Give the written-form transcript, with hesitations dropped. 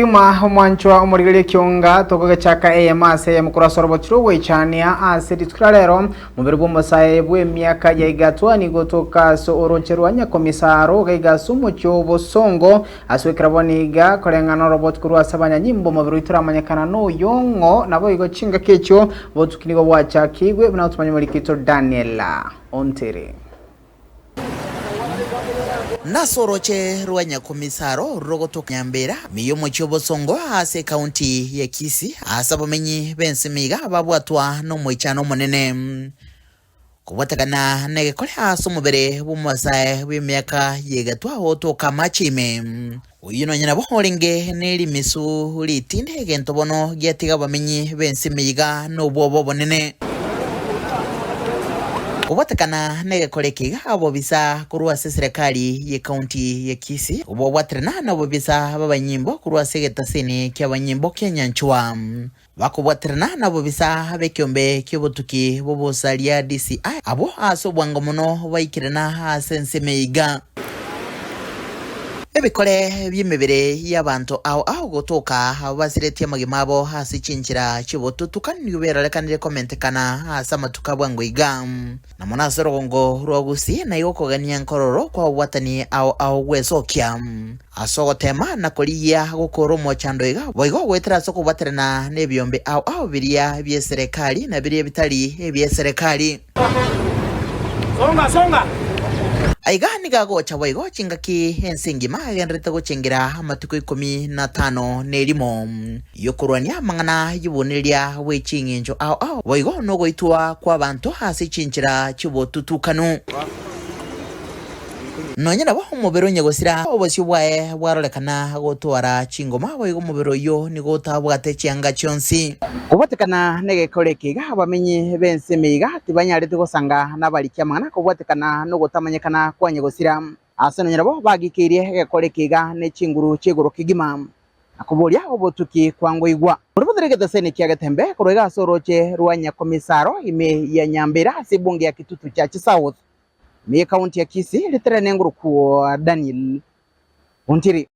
Nyuma omwanchwa omorigereria ekionga tokogechaka eyemo ase eyemo korwa ase oroboti rw'ogoichania ase rituko ria rero, omobere bw'omosae bw'emiaka ya igatwa nigo otoka ase oroche rwa Nyakomisaro gaiga ase omochie o Bosongo ase goikera bono iga koreng'ana oroboti korwa ase abanyanyimbo omobere oito oramanyekana noyo ng'o naboigo chingaki echio obotuki nigo bwachakigwe buna otomanye omoriki oito Daniel Ontere. Nase orooche rwa Nyakomisaro rogotoka Nyambera, ime y'omochie o Bosongo ase ekaunti ya Kisii, ase abamenyi b'ensemo iga babwatwa nomoichano omonene. Kobwatekana negekore ase omobere bw'omosae bw'emiaka y'egetwa otoka amache ime. Oyio nonya nabo orenge ne rimisu ritindi egento bono giatiga abamenyi b'ensemo iga nobwoba obonene. Kobwatekana negekora eke iga abobisa korwa ase eserekari y'ecounty ya Kisii bobwaterana nabobisa b'abanyimbo korwa ase egetaseni ki'abanyimbo kia Nyanchwa. Bakobwaterana nabobisa b'ekeombe ki'obotuki bw'obosaria DCI abwo ase obwango mono baikirana ase ensemo iga. Ebikore bi'emebere y'abanto ao ao gotoka abwo basiretie amagima abo ase chinchera chi'obotutukani nigo berorekanire komentekana ase amatuko a bwango iga. Na mono ase orogongo rwa Gusii naigo okogania nkororo kw'ababwatani ao ao gwesokia. Ase ogoteema na korigia gokoora omochando iga, boigo goetera ase okobwaterana nebiombe ao ao biria bi'eserekari na biria bitari ebi'eserekari. Aiga nigo agocha boigo chingaki ense engima egendererete gochengera amatuko ikomi na atano na erimo y'okorwania amang'ana y'obonereria bwe ching'encho ao ao, boigo nogoitwa kw'abanto ase chinchera chi'obotutukanu. Nonya nabo omobere onye gosira, obosio bwaye bwarorekana gotwara chingoma, boigo omobere oyio nigo otabwate chianga chionsi. Kobwatekana negekora eke iga, abamenyi b'ensemo iga tibanyarete gosanga nabariki amang'ana kobwatekana nogotamanyekana kwa nyagosira. Ase nonya nabo bagikeirie egekora eke iga ne chinguru chia igoro kegima, na koboria obotuki kwangoigwa. Orobotore egeteseni kia Getembe korwa iga ase orooche rwa Nyakomisaro ime ya Nyambera ase ebunge ya Kitutu Church South. Ime y'Ekaunti ya Kisii, ritere nenguru kwo Daniel Ontiri.